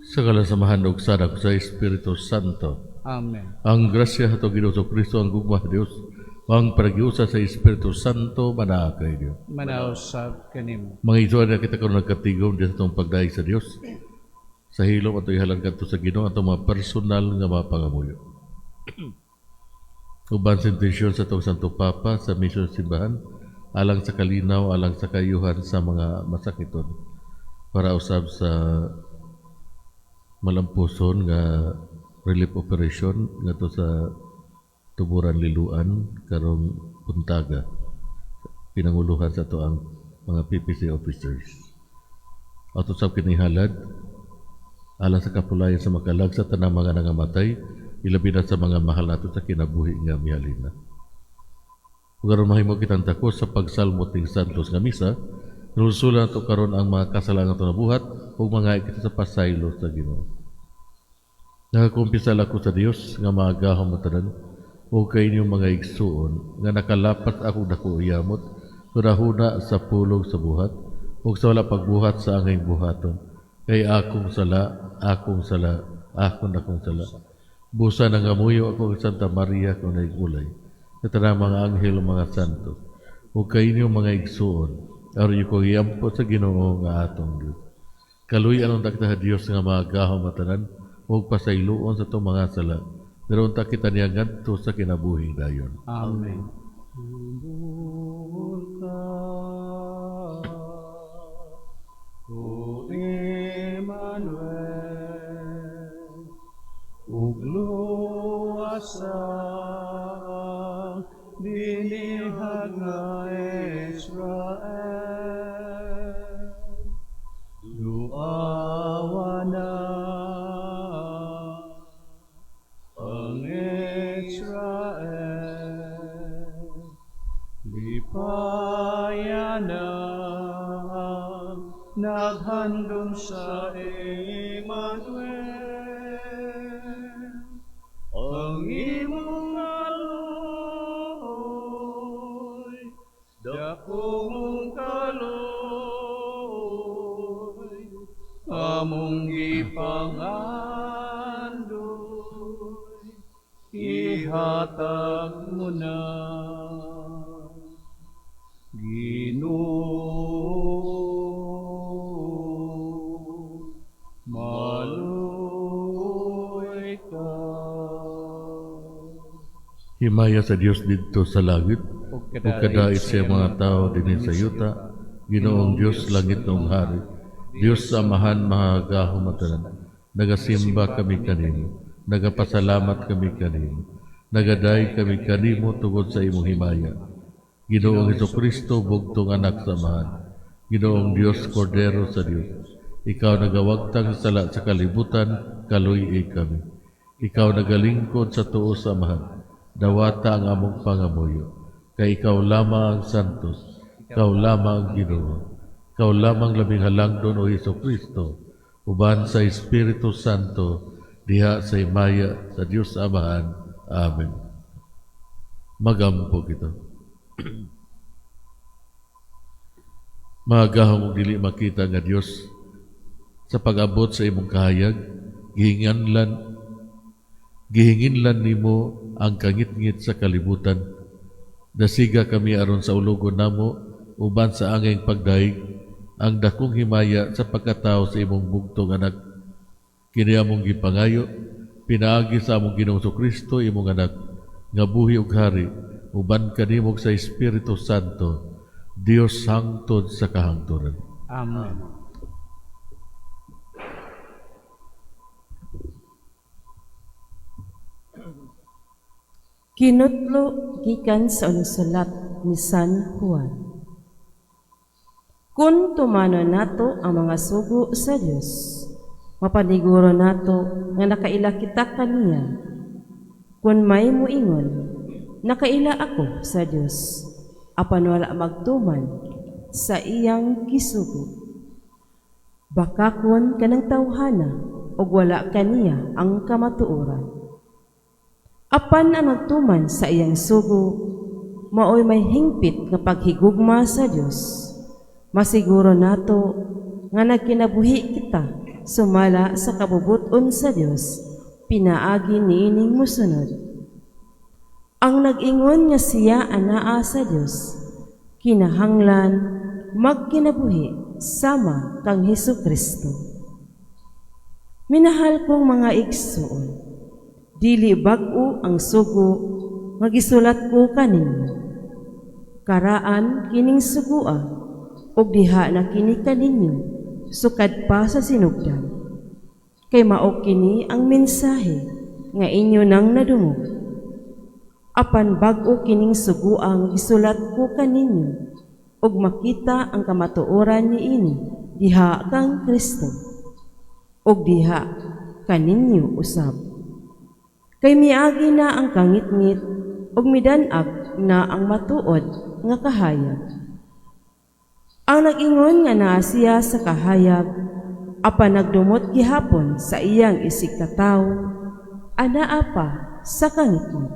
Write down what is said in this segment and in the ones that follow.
Sa ngalan sa Amahan ug sa Anak sa Espiritu Santo. Amen. Ang grasya sa atong Ginoong Kristo, ang gugma sa Dios, ang panaghiusa sa Espiritu Santo manaa kaniyo. Manaa usab kanimo. Mga igsoon, kita karon nagkatigom diha sa atong pagdayeg sa Dios. Sa hilom ato ihalad kadto sa Ginoo atong mga personal nga mga pangamuyo. Uban sa intensyon sa atong Santo Papa sa misyon sa simbahan, alang sa kalinaw, alang sa kaayuhan sa mga masakiton, para usab sa malampuson nga relief operation ngadto sa Tuburan, Liloan karong buntaga, pinanguluhan sa atoang mga PPC officers. Ato sab kini ihalad alang sa kapulayan sa makalag sa tanang mga nangamatay, ilabi na sa mga mahal nato sa kinabuhi nga mihalin na. Ug aron mahimo kitang takos sa pagsalmot ning Santos nga Misa, hinulsulan nato karon ang mga kasalanan ato nabuhat ug mangayo kita sa pasaylo sa Ginoo. Nagakumpisal ako sa Dios nga makagagahom nga tanan ug sa inyong mga igsuon nga nakalapas akong dako yamot, hunahuna sa pulong, sa buhat ug sa wala pagbuhat sa angay buhaton, kay akong sala, akong sala, akong dakong sala. Busa nangamuyo ako kang Santa Maria kanunay ulay, sa tanang mga anghel ug mga santo, ug kaninyong mga igsuon, aron inyo ko iampo sa Ginoo nga atong Dios. Kaluy-an unta kita sa Dios nga makagagahom nga tanan ug pasayloon sa atong mga sala. Pero unta kita niya ngadto sa kinabuhing dayon. Amen. Humble ka, O Emmanuel, ug luwasa ang binihag nga Israel. Duawa na ang Israel, lipaya na ang naghandom sa Emmanuel. Ang imong kaloy, dakong kaloy, among gipangandoy, ihatag mo na. Ginoo, maluoy ka. Himaya sa Dios didto sa langit, Ug ug kadait sa mga tao dinhi sa yuta. Ginoong Dios, langitnong Hari, Dios sa Amahan makagagahom tanan. Nagasimba kami kanimo, nagapasalamat kami kanimo, nagadayeg kami kanimo tungod sa imong himaya. Ginoong Hesukristo, bugtong anak sa Amahan. Ginoong Dios, Kordero sa Dios. Ikaw nagawagtang sa sala sa kalibutan, kaluy kami. Ikaw nagalingkod sa tuo sa Amahan. Dawata ang among pangamuyo. Kay ikaw lamang ang santos, ikaw lamang ang Ginoo. Ikaw lamang labing halangdon, o Hesus Kristo, uban sa Espiritu Santo, diha sa himaya sa Dios Amahan. Amen. Magampo kita. Makagagahom ug dili makita nga Dios, sa pag-abot sa imong kahayag, gihinginlan nimo ang kangitngit sa kalibutan. Dasiga kami aron saulugon namo uban sa angayng pagdayeg ang dakong himaya sa pagkatao sa imong bugtong anak. Kini among gipangayo pinaagi sa among Ginoong Kristo, imong anak, nga buhi ug hari uban kanimo sa Espiritu Santo, Dios hangtod sa kahangturan. Amen. Kinutlo gikan sa unang sulat ni San Juan. Kung tumanon nato ang mga sugo sa Dios, mapaniguro nato nga nakaila kita kaniya. Kung may muingon, "Nakaila ako sa Dios," apan wala magtuman sa iyang gisugo, bakakon kanang tawhana ug wala kaniya ang kamatuoran. Apan ang nagtuman sa iyang sugo, maoy may hingpit nga paghigugma sa Dios. Masiguro nato nga nagkinabuhi kita sumala sa kabubut-on sa Dios pinaagi niining mosunod. Ang nag-ingon nga siya anaa sa Dios kinahanglan magkinabuhi sama kang Hesus Kristo. Minahal kong mga igsuon, dili bag-o ang sugo nga gisulat ko kaninyo. Karaan kining sugua ug diha na kini kaninyo sukad pa sa sinugdan. Kay mao kini ang mensahe nga inyo nang nadungog. Apan bag-o kining sugua nga gisulat ko kaninyo ug makita ang kamatuoran niini diha kang Kristo ug diha kaninyo usab. Kay miagi na ang kangitngit ug midan-ag na ang matuod nga kahayag. Ang nag-ingon nga naa siya sa kahayag apan nagdumot gihapon sa iyang isigkatawo, anaa pa sa kangitngit.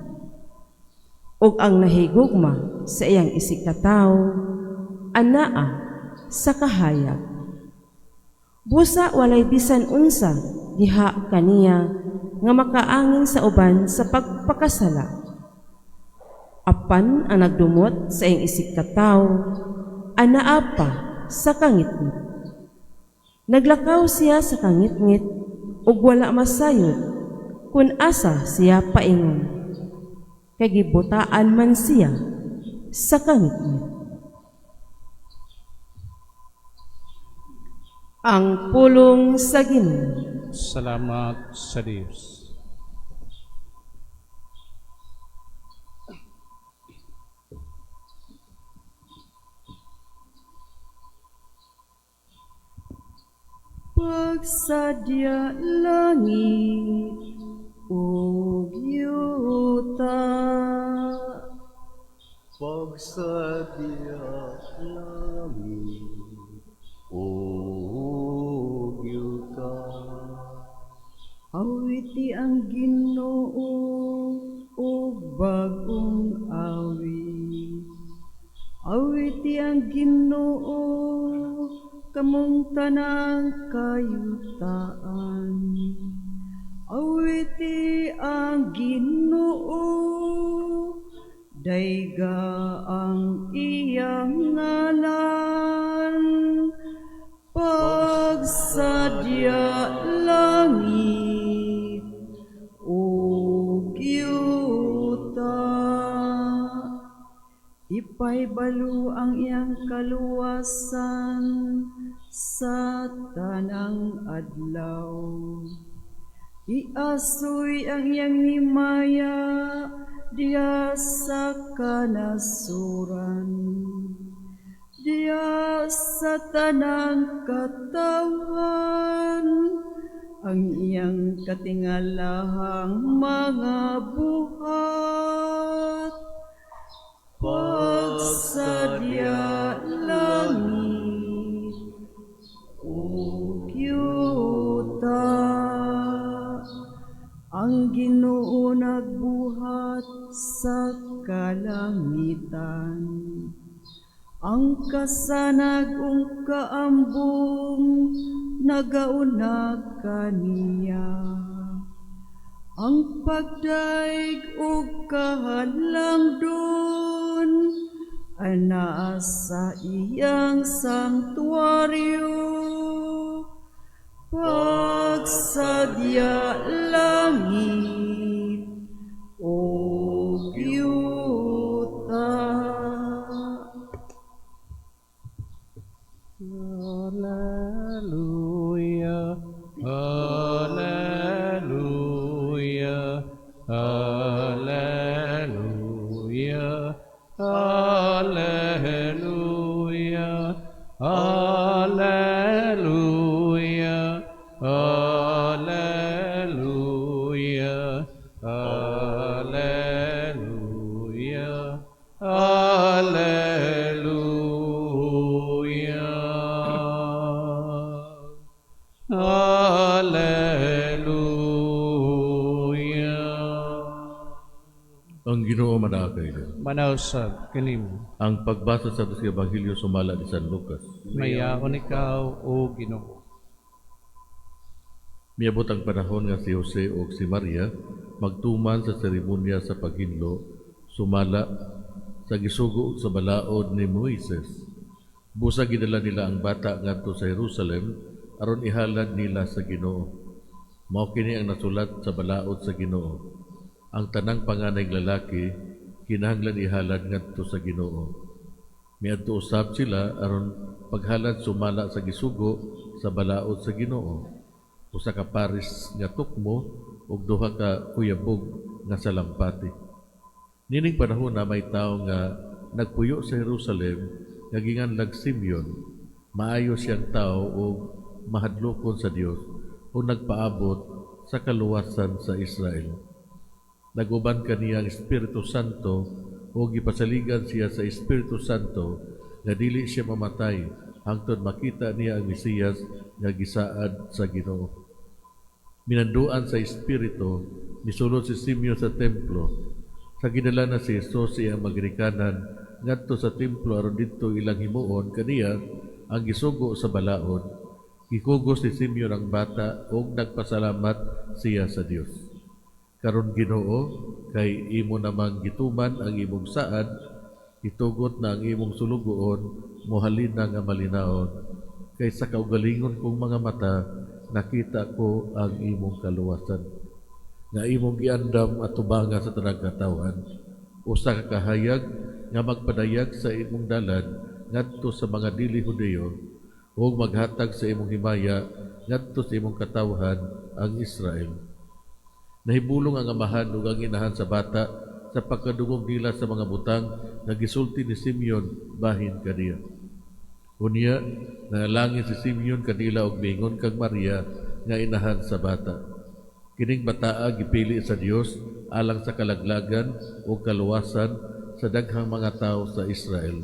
Ug ang nahigugma sa iyang isigkatawo, anaa sa kahayag. Busa walay bisan unsa diha kaniya nga makaangin sa uban sa pagpakasala. Apan ang nagdumot sa iyang isigkatawo, anaa pa sa kangitngit. Naglakaw siya sa kangitngit ug wala masayod kung asa siya paingon. Kay gibutaan man siya sa kangitngit. Ang pulong sa Ginoo. Salamat sa Dios. Pagsadya langit ug yuta, Pagsadya langit ug yuta, Awiti ang Ginoo og bag-ong awit. Awiti ang Ginoo kamong tanang kayutaan. Awiti ang Ginoo, dayga ang iyang ngalan. Pagsadya langit ug yuta, ipahibalo ang iyang kaluwasan sa tanang adlaw. Iasoy ang iyang himaya diha sa kanasuran, diha sa tanang katawhan ang iyang katingalahang mga buhat. Pagsadya langit ug yuta, ang Ginoo nagbuhat sa kalangitan. Ang kasanag ug kaambong nagauna kaniya. Ang pagdaig ug kahalangdon anaa sa iyang sanktuaryo. Pagsadya langit ug yuta. Alleluia, Alleluia, Alleluia, Alleluia, Alleluia, Alleluia, Alleluia, Alleluia. Alleluia. Ang Ginoo manaa kaninyo. Manausab kanimo. Ang pagbasa sa sa Ebanghelyo sumala ni San Lucas. Mayaon ikaw, O Ginoo. Miabot ang panahon nga si Jose ug si Maria magtuman sa seremonya sa paghinlo sumala sa gisugo sa balaod ni Moises. Busa gidala nila ang bata ngadto sa Jerusalem aron ihalad nila sa Ginoo. Mao kini ang nasulat sa balaod sa Ginoo: Ang tanang panganay lalaki kinahanglan ihalad ngadto sa Ginoo. Miadto usab sila aron paghalad sumala sa gisugo sa balaod sa Ginoo: usa ka paris nga tukmo ug duha ka kuyabog nga salampati. Nining panahon na may tawo nga nagpuyo sa Jerusalem nga ginganlag Simeon. Maayo siyang tao ug mahadlokon sa Dios ug nagpaabot sa kaluwasan sa Israel. Naguban kaniya ang Espiritu Santo ug gipasaligan siya sa Espiritu Santo nga dili siya mamatay hangtod makita niya ang Mesiyas nga gisaad sa Ginoo. Minanduan sa Espiritu, misulod si Simeon sa templo. Sa gidala na si Jesus iyang maginikanan ngadto sa templo aron didto ilang himuon kaniya ang gisugo sa balaod, gikugos ni Simeon ang bata ug nagpasalamat siya sa Dios. Karon Ginoo, kay imo namang gituman ang imong saad, itugot na ang imong sulugoon mohalin na nga malinawon. Kay sa kaugalingon kong mga mata, nakita ko ang imong kaluwasan nga imong giandam atubanga sa tanang katawhan, usa ka kahayag nga magpadayag sa imong dalan ngadto sa mga dili Hudiyo ug maghatag sa imong himaya ngadto sa imong katawhan ang Israel. Nahibulong ang amahan ug ang inahan sa bata sa pagkadungog nila sa mga butang nga gisulti ni Simeon bahin kaniya. Unya, nanalangin si Simeon kanila ug miingon kang Maria nga inahan sa bata: "Kining bataa gipili sa Dios alang sa kalaglagan ug kaluwasan sa daghang mga tawo sa Israel.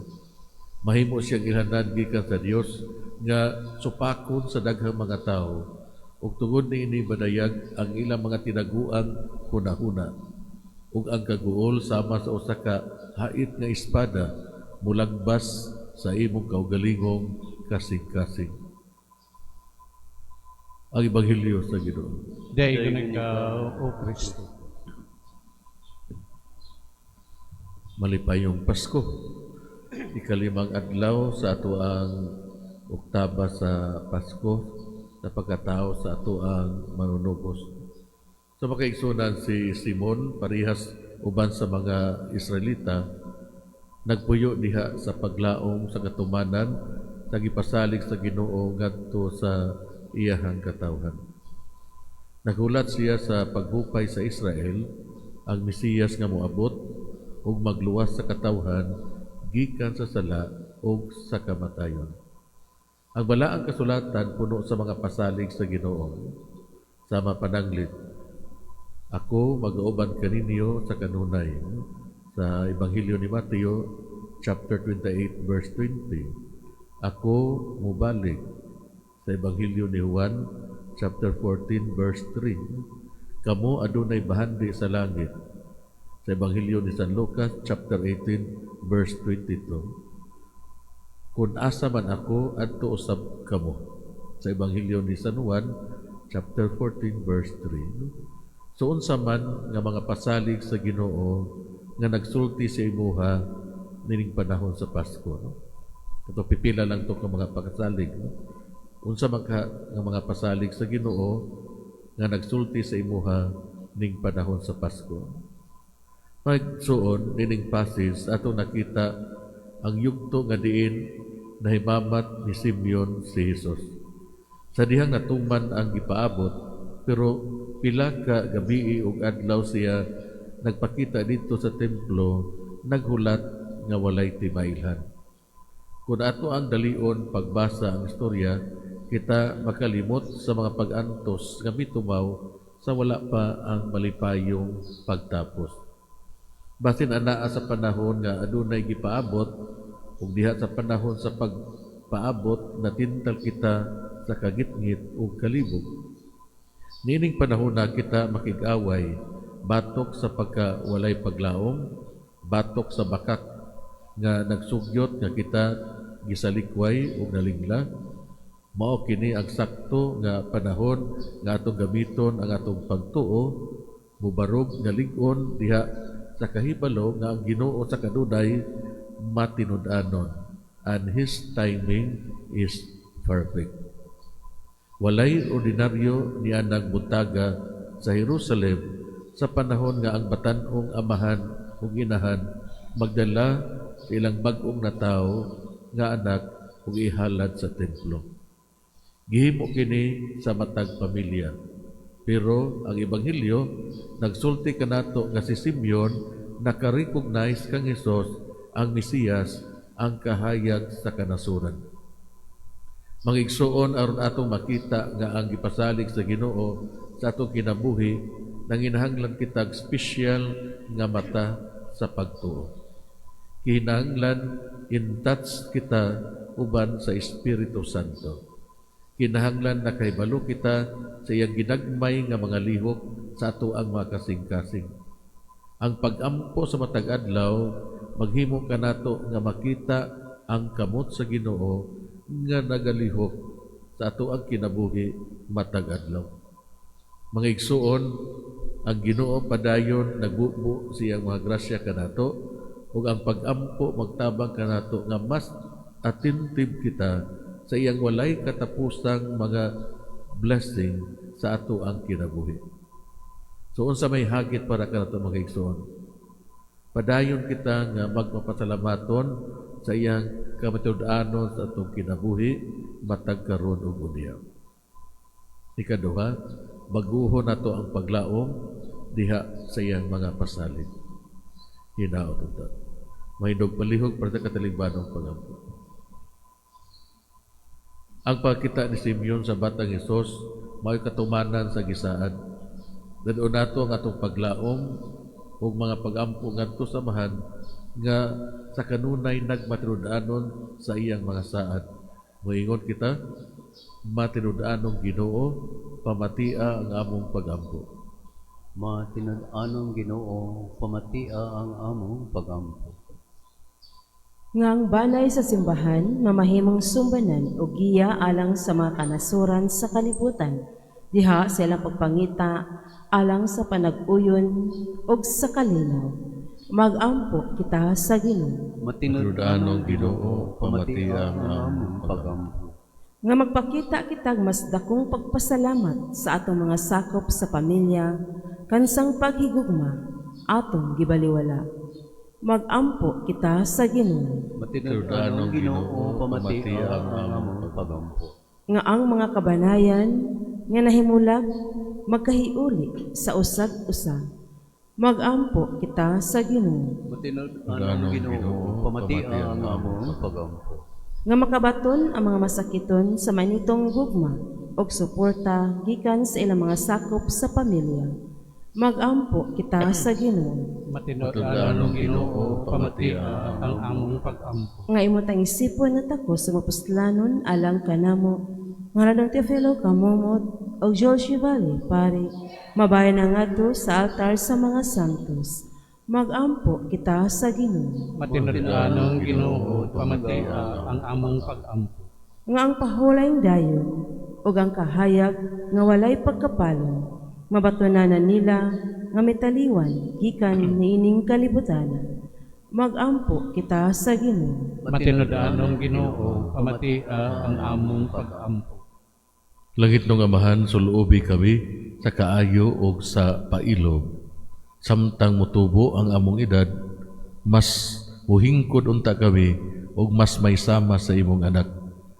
Mahimo siyang ilhanan gikan sa Dios nga supakon sa daghang mga tawo ug tungod niini madayag ang ilang mga tinaguang hunahuna, ug ang kaguol sama sa usa ka hait nga espada mulagbas sa imong kaugalingong kasing-kasing." Ang Ebanghelyo sa Ginoo. Daygon ikaw, O Kristo. Malipayong Pasko. Ikalimang adlaw sa atoang oktaba sa Pasko sa pagkatao sa atoang Manunubos. Sa makaigsunan, si Simon, parihas uban sa mga Israelita, nagpuyo diha sa paglaom sa katumanan sa gipasalig sa Ginoo ngadto sa iyahang katawhan. Naghulat siya sa paghupay sa Israel, ang Mesiyas nga moabot ug magluwas sa katawhan gikan sa sala ug sa kamatayon. Ang balaang kasulatan puno sa mga pasalig sa Ginoo. Sama pananglit, "Ako magauban kaninyo sa kanunay," sa Ebanghelyo ni Mateo chapter 28 verse 20. "Ako mubalik," sa Ebanghelyo ni Juan chapter 14 verse 3. "Kamo adunay bahandi sa langit," sa Ebanghelyo ni San Lucas chapter 18 verse 22. "Kung asa man ako, adto usab kamo," sa Ebanghelyo ni San Juan chapter 14 verse 3. So unsa man nga mga pasalig sa Ginoo nga nagsulti sa imuha nining panahon sa Pasko, no? Ito, pipila lang to ka mga pagsalig, no? Unsa man ka nga mga pasalig sa Ginoo nga nagsulti sa imuha ning panahon sa Pasko? Pagsuon nining passage, ato nakita ang yugto nga diin nahimamat ni Simeon si Jesus. Sa dihang natuman ang gipaabot, pero pila ka gabii ug adlaw siya nagpakita didto sa templo, naghulat nga walay timailhan. Kung ato ang dalion pagbasa ang istorya, kita makalimot sa mga pag-antos nga mitumaw sa wala pa ang malipayong pagtapos. Basin anaa sa panahon nga adunay gipaabot ug diha sa panahon sa pagpaabot natintal kita sa kagitngit ug kalibog. Niining panahon na kita makig-away batok sa pagka walay paglaom, batok sa bakak nga nagsugyot nga kita gisalikway ug nalingla, Mao kini ang sakto nga panahon nga atong gamiton ang atong pagtuo, mubarog nga lig-on diha sa kahibalo nga ang Ginoo sa kanunay matinud-anon, and His timing is perfect. Walay ordinaryo ni anang buntaga sa Jerusalem sa panahon nga ang batan-ong amahan ug inahan magdala sa ilang bag-ong natawo nga anak ug ihalad sa templo. Gihimo kini sa matag pamilya. Pero ang Ebanghelyo nagsulti kanato nga si Simeon naka-recognize kang Hesus ang Mesiyas, ang kahayag sa kanasuran. Mga igsuon, aron atong makita nga ang gipasalig sa Ginoo sa atong kinabuhi, nanginahanglan kitag espesyal nga mata sa pagtuo. Kinahanglan in touch kita uban sa Espiritu Santo. Kinahanglan nakahibalo kita sa iyang ginagmay nga mga lihok sa ato ang mga kasing-kasing. Ang pag-ampo sa matag adlaw maghimo kanato nga makita ang kamot sa Ginoo nga nagalihok sa ato ang kinabuhi matag adlaw. Mga igsuon, ang Ginoo padayon nagbubo siyang mga grasya kanato, ug ang pag-ampo magtabang kanato nga mas attentive kita sa iyang walay katapusang mga blessing sa ato ang kinabuhi. So unsa may hagit para kanato, mga igsuon? Padayon kita nga magmapasalamaton sa iyang kamatuod-anon sa atong kinabuhi matag karon ug unya. Ikaduha, baguhon nato ang paglaom diha sa iyang mga pasalig. Hinaot unta. Mahindog palihog para sa katalingbanong pagampo. Ang pagkita ni Simeon sa batang Hesus mao'y katumanan sa gisaad. Dad-on nato ang atong paglaom ug mga pagampo ngadto sa Amahan nga sa kanunay nagmatinud-anon sa iyang mga saad. Moingon kita, "Matinud-anong Ginoo, pamatia ang among pagampo." Matinud-anong Ginoo, pamatia ang among pagampo. Nga ang balay sa simbahan mamahimong sumbanan o giya alang sa mga kanasuran sa kalibutan diha sa ilang pagpangita alang sa panag-uyon ug sa kalinaw. Magampo kita sa Ginoo. Matinud-anong Ginoo, pamatia ang among pagampo. Nga magpakita kitag mas dakong pagpasalamat sa atong mga sakop sa pamilya kansang paghigugma atong gibaliwala. Magampo kita sa Ginoo. Matinud-anong Ginoo, pamatia ang among pagampo. Nga ang mga kabanayan nga nahimulag magkahiuli sa usag usa. Magampo kita sa Ginoo. Matinud-anong Ginoo, pamatia ang among pagampo. Nga makabaton ang mga masakiton sa mainitong gugma og suporta gikan sa ilang mga sakop sa pamilya. Magampo kita sa Ginoo. Matinud-anong Ginoo, pamatia ang among pagampo. Nga imo tang isipon nga takos sa mapuslanon alang kanamo ngalan ng Teofilo Camomot og Joel Chevalier pari mabahin na ngadto sa altar sa mga santos. Magampo kita sa Ginoo. Matinud-anong Ginoo, pamatia ang among pagampo. Nga ang pahulayng dayon ug ang kahayag nga walay pagkapalong mabatunanan nila nga mitaliwan gikan niining kalibutan. Magampo kita sa Ginoo. Matinud-anong Ginoo, pamatia ang among pagampo. Langitnong Amahan, suluobi kami sa kaayo ug sa pailob. Samtang mutubo ang among edad, mas muhingkod unta kami ug mas may sama sa imong anak.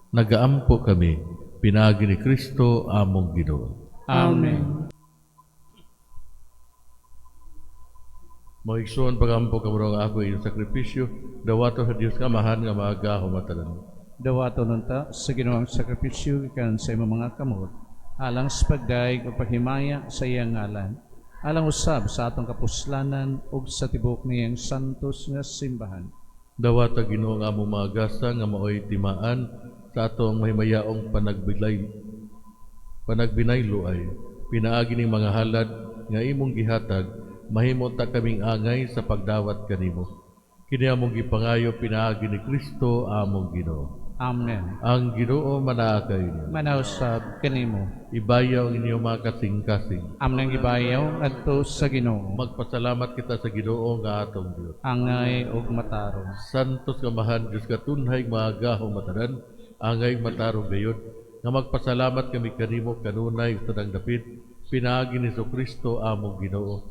Nagaampo kami pinaagi ni Kristo among Ginoo. Amen. Mga igsoon, pagampo kamo nga ako inyong sakripisyo, dawato sa Dios nga Amahan nga makagagahom tanan. Dawaton unta sa Ginoo ang sakripisyo gikan sa imong mga kamot alang sa pagdayeg ug paghimaya sa iyang ngalan, alang usab sa atong kapuslanan ug sa tibuok niyang santos nga simbahan. Dawata, Ginoo, ang among mga gasa nga maoy timaan sa atong mahimayaong panagbinayloay. Pinaagi ning mga halad nga imong gihatag, mahimo ta kaming angay sa pagdawat kanimo. Kini among gipangayo pinaagi ni Kristo among Ginoo. Amen. Ang Ginoo manaa kaninyo. Manausab kanimo. Ibayaw ang inyong mga kasing-kasing. Among gibayaw ngadto sa Ginoo. Magpasalamat kita sa Ginoo nga atong Dios. Angay ug matarong. Santos nga Amahan, Dios katunhay mahagahom matanan, angay matarong gayod, nga magpasalamat kami kanimo kanunay sa tanang dapit, pinaagi ni Kristo among Ginoo.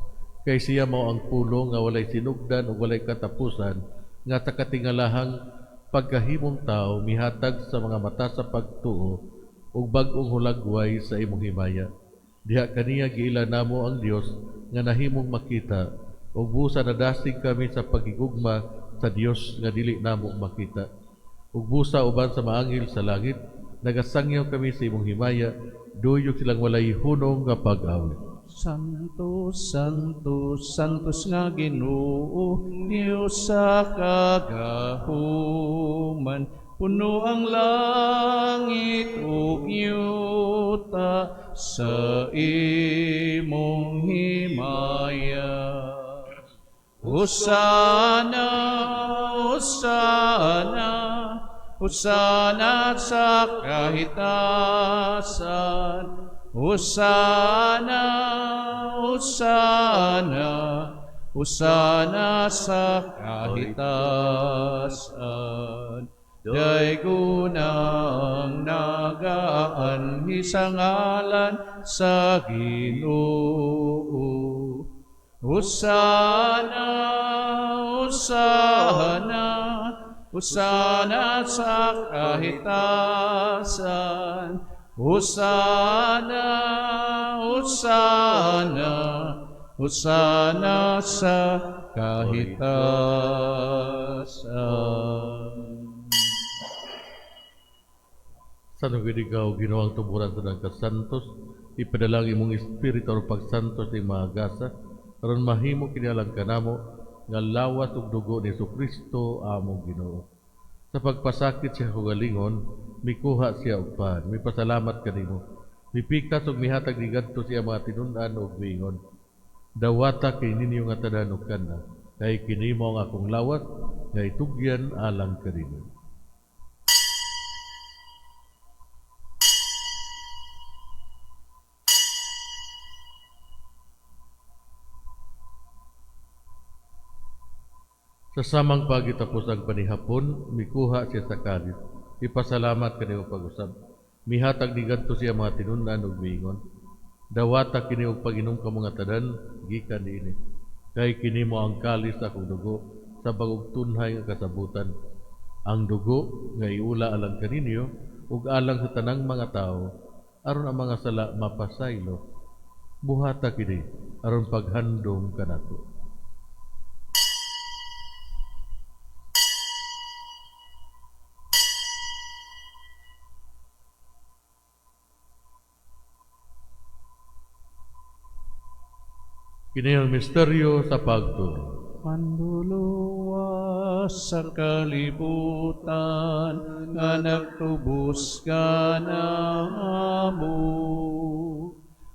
Kay siya mao ang pulong nga walay sinugdan ug walay katapusan, nga sa katingalahang pagkahimong tao mihatag sa mga mata sa pagtuo ug bag-ong hulagway sa imong himaya. Diha kaniya giila namo ang Dios nga nahimong makita ug busa nadasig kami sa pagigugma sa Dios nga dili namo makita. Ug busa uban sa maanghel sa langit nagasangyaw kami sa imong himaya, duyog silang walay hunong nga pag-awit. Santo, Santo, Santos nga Ginoo, Dios sa kagahuman, puno ang langit ug yuta sa imong himaya. Hosana, Hosana, Hosana sa kahitasan. Hosana, Hosana, Hosana sa kahitasan. Daygon ang nagaanhi sa ngalan sa Ginoo. Hosana, Hosana, Hosana sa kahitasan. Hosana, Hosana, Hosana sa kahitasan. Sa gid ikaw, Ginoo ang tuburan sa kasantos, ipadala ang imong espiritu aron pagsantos ning mga gasa, aron mahimo kini alang kanamo nga lawas ug dugo ni Kristo among Ginoo. Sa pagpasakit sa kaugalingon, mikuha siya og pan, mipasalamat kanimo. Mipikas ug mihatag ni ngadto sa iyang mga tinun-an ug miingon, dawata kini ninyo nga tanan ug kana, kay kini mao ang akong lawas nga itugyan alang kaninyo. Sa samang pagitapos ang panihapon, mikuha siya sa kalis. Ipasalamat kanimo pag-usab. Mihatag ni ngadto sa iyang mga tinun-an ug miingon, dawata kini og pag-inom kamo nga tanan gikan niini. Kay kini mao ang kalis sa akong dugo sa bag-ong tunhay nga kasabutan. Ang dugo nga iula alang kaninyo ug alang sa tanang mga tawo aron ang mga sala mapasaylo. Buhata kini aron paghandom kanato. Kini ang misteryo sa pagtuo. Manluluwas sa kalibutan nga nagtubos kanamo,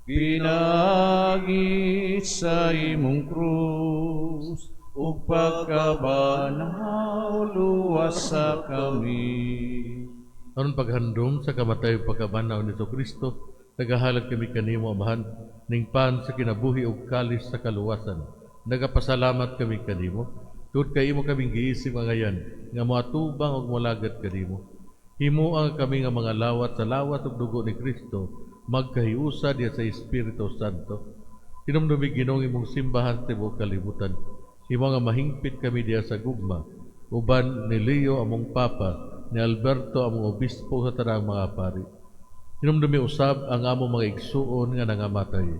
pinaagi sa imong krus ug pagkabanhaw, luwasa kami. Aron paghandom sa kamatay ug pagkabanhaw ni Kristo, nagahalad kami kanimo, Amahan, ning pan sa kinabuhi ug kalis sa kaluwasan. Nagapasalamat kami kanimo tungod kay imo kaming giisip nga ngayan nga moatubang ug molagad kanimo. Himoa kami nga mga lawat sa lawas ug dugo ni Kristo magkahiusa diha sa Espiritu Santo. Hinumdumi, Ginoo, imong simbahan sa tibuok kalibutan. Himo nga mahingpit kami diha sa gugma uban ni Leo among Papa, ni Alberto among obispo, sa tanang mga pari. Hinumdumi usab ang among mga igsuon nga nangamatay.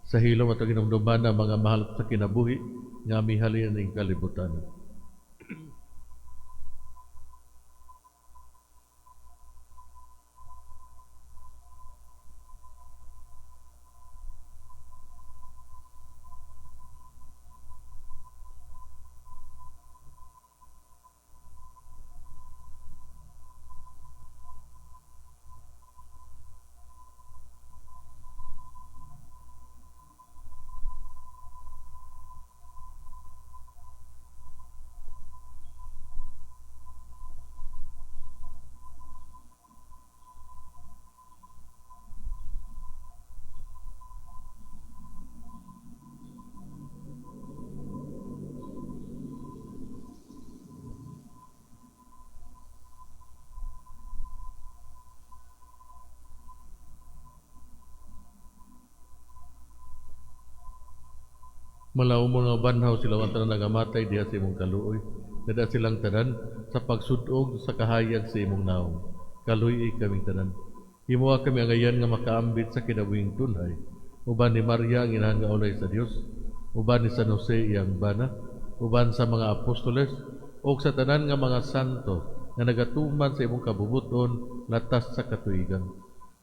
Sa hilom atong hinumduman ang mga mahal sa kinabuhi nga mihalin ning kalibutan. Malaumon nga banhaw sila ang tanan nagamatay diha sa imong kaluoy. Dada silang tanan sa pagsudog sa kahayag sa imong naong. Kaluy-i kaming tanan. Himoa kami angayan nga makaambit sa kinabuhing tunhay. Uban ni Maria ang inahan nga ulay sa Dios, uban ni San Jose iyang bana, uban sa mga apostoles, ug sa tanan nga mga santo nga nagatuman sa imong kabubuton latas sa katuigan.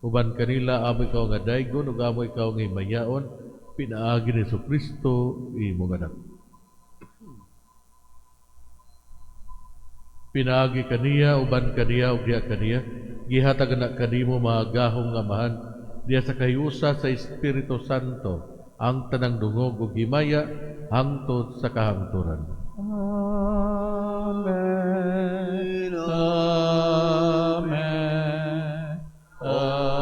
Uban kanila amo ikaw nga daygon ug amo ikaw nga himayaon pinaagi ni Kristo imong anak. Pinaagi kaniya, uban kaniya, ug diha kaniya, gihatag na kanimo mga gahom nga Amahan, diha sa kahiusa sa Espiritu Santo, ang tanang dungog ug himaya hangtod sa kahangturan. Amen. Amen. Amen.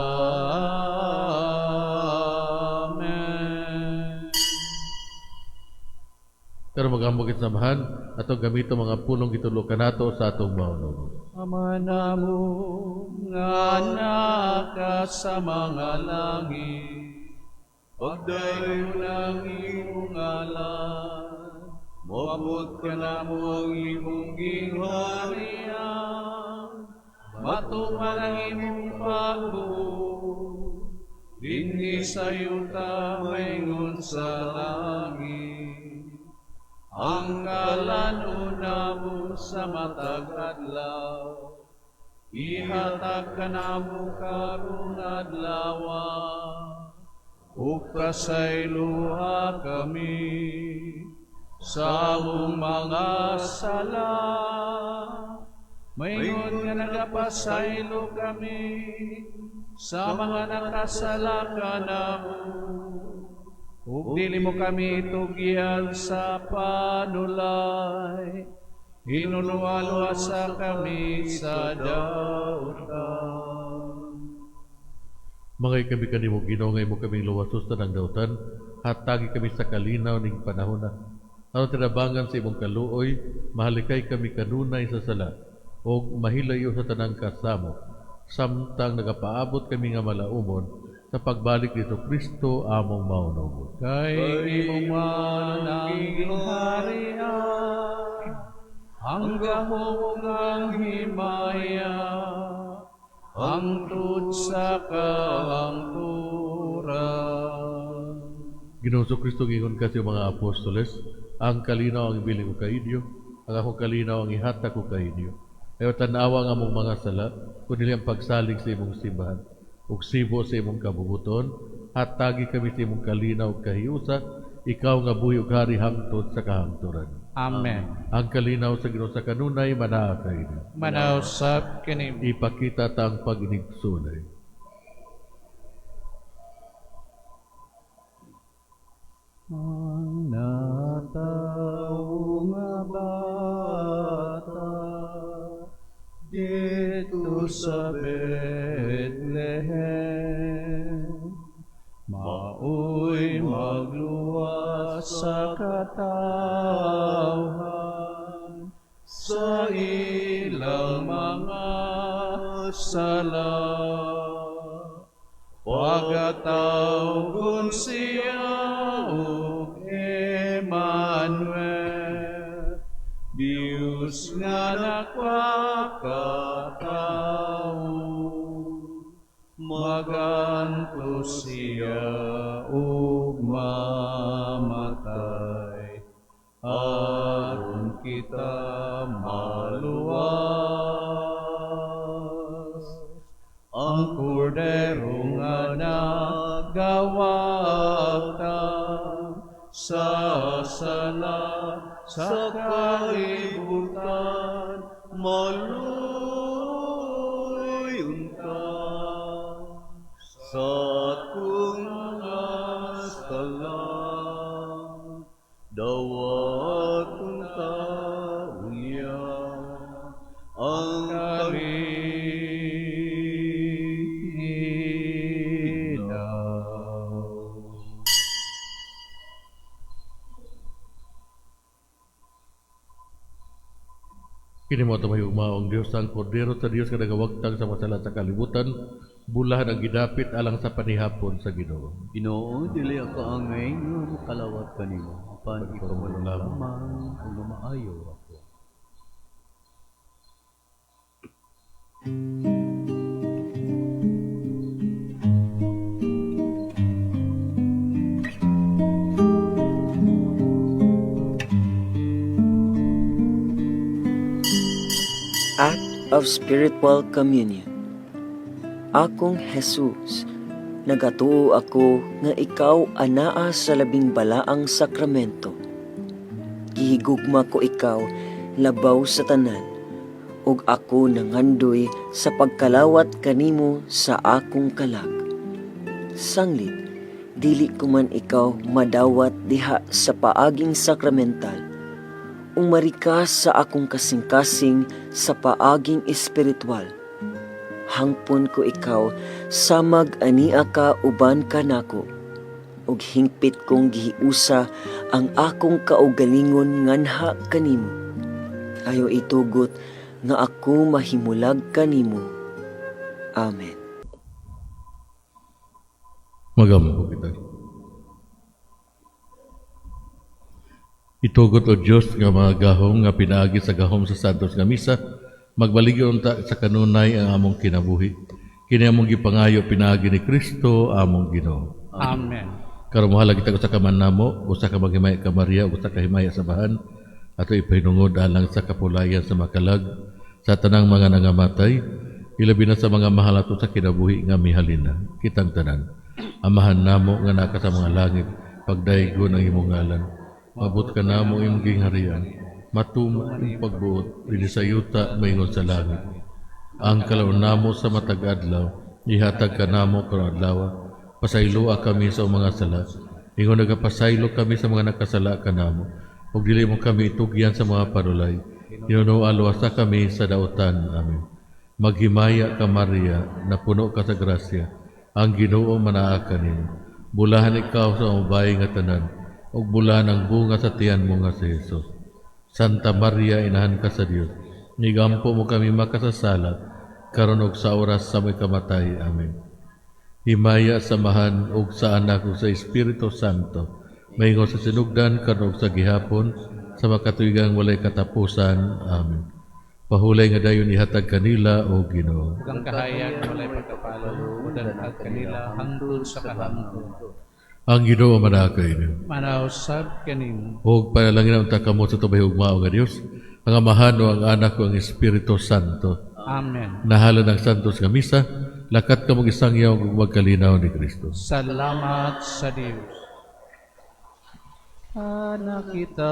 Pero magambok it samahan atong gamito mga pulong gitulo kanato sa atong maunong. Ama namo nga naka sa mga langit, pagdayon ang imong ngalan, moabot ka namo ang imong gingharian, matuman ang imong pagbuot, dinhi sa yuta maingon sa langit. Ang kalan-on namo sa matag adlaw, ihatag kanamo karong adlawa, ug pasayloa kami sa among mga sala, maingon nga nagapasaylo kami sa mga nakasala kanamo. Ug dili mo kami tugyan sa panulay, hinuluwa-luwasa kami sa dautan. Mga kami kanimo Ginoo nga imo kaming luwasos tanang dautan, hatagi kami sa kalinaw ning panahona. Aron tinabangan sa imong kaluoy, mahalikay kami kanunay sa sala, ug mahilayo sa tanang kasamo, samtang nagapaabot kami nga malaumon sa pagbalik ni Kristo among maunong. Kay imo man ang gingharian, ang gahom ug ang himaya, hangtod sa kahangturan. Ginoong Kristo, giingon ka sa mga apostoles, ang kalinaw ang ibilin ko kainyo, ang akong kalinaw ang ihatag ko kainyo. Ayaw tanawa ang among mga sala, kundi ang pagsalig sa imong simbahan. Ug sibo sa imong kabubuton, hatagi kami sa imong kalinaw ug kahiusa, ikaw nga buhi ug hari hangtod sa kahangturan. Amen. Ang kalinaw sa Ginoo sa kanunay manaa kainyo. Manaw sab kanimo. Ipakita ta ang pag-inigsunay. Ang natawo nga bata didto sa Bethlehem, maoy magluwas sa katawhan sa ilang mga sala. Pagatawgon siya og Emmanuel, Diyos nga nagpakatao. Maganto siya ug mamatay, aron kita maluwas. Ang kordero nga nagawagtang sa sala sa kalibutan, maluoy unta sa atong mga sala, dawat unta unya ang kalinaw. Kini mo ito mahigugmaong Diyos, ang Kordero sa Diyos nga nagawagtang sa masala sa kalibutan, Bulahan ang gidapit alang sa panihapon sa Ginoo. Ginoo, dili ako angay nga makalawat kanimo, apan ikaw lamang ang maayo ako. Act of Spiritual Communion. Akong Jesus, nagatuo ako nga ikaw anaa sa labing balaang sakramento. Gihigugma ko ikaw labaw sa tanan, ug ako nangandoy sa pagkalawat kanimo sa akong kalag. Sanglit, dili ko man ikaw madawat diha sa paaging sakramental. Umari ka sa akong kasing-kasing sa paaging espiritual. Hangpon ko ikaw samag ania ka uban kanako ug hingpit kong gihiusa ang akong kaugalingon nganha kanimo. Ayo itugot nga ako mahimulag kanimo. Amen. Magampo kita. Itugot o Dios nga mga gahom nga pinaagi sa gahom sa Santos nga Misa, magbaligyo unta sa kanunay ang among kinabuhi. Kini among gipangayo pinaagi ni Kristo among Ginoo. Amen. Karon mohalad kita usa ka man namo, usa ka maghimaya ka Maria, usa ka himaya sa bahan, ato ipahinungod alang sa kapulayan sa makalag sa tanang mga nangamatay, ilabi na sa mga mahal ato sa kinabuhi nga mihalina. Kitang tanan. Amahan namo nga naa ka sa mga langit, pagdaygon ang imong ngalan. Mabot ka namo imong gingharian. Matuman imong pagbuot dinhi sa yuta maingon sa langit. Ang kalaon namo sa matag adlaw, ihatag kanamo karong adlaw. Pasayloa kami sa mga sala. Ingon nagapasaylo kami sa mga nakasala kanamo. Ug dili mo kami itugyan sa mga panulay. Ginoo, luwasa kami sa dautan. Amen. Maghimaya ka, Maria, napuno ka sa grasya. Ang Ginoo manaa kanimo. Bulahan ikaw sa babae nga tanan, ug bulahan ang bunga sa tiyan mo nga si Jesus. Santa Maria, inahan ka sa Dios. Igampo mo kami makasasala, karon ug sa oras sa among kamatay. Amen. Himaya sa Amahan ug sa Anak ug sa Espiritu Santo, maingon sa sinugdan karon ug sa gihapon sa makatuigang walay katapusan. Amen. Pahulay nga dayon ihatag kanila, o Ginoo. Ug ang kahayag walay pagkapalo, modanhag kanila hangtod sa kahangtod. Ang Ginoo manaa kaninyo. Manaa usab kanimo. Ug panalangin unta kamo sa tubay hugmao nga Dios, ang Amahan o ang Anak o ang Espiritu Santo. Amen. Nahalad ang Santos nga Misa, lakat kamo isangyaw ug magkalinaw ni Kristo. Salamat sa Dios. Anak kita.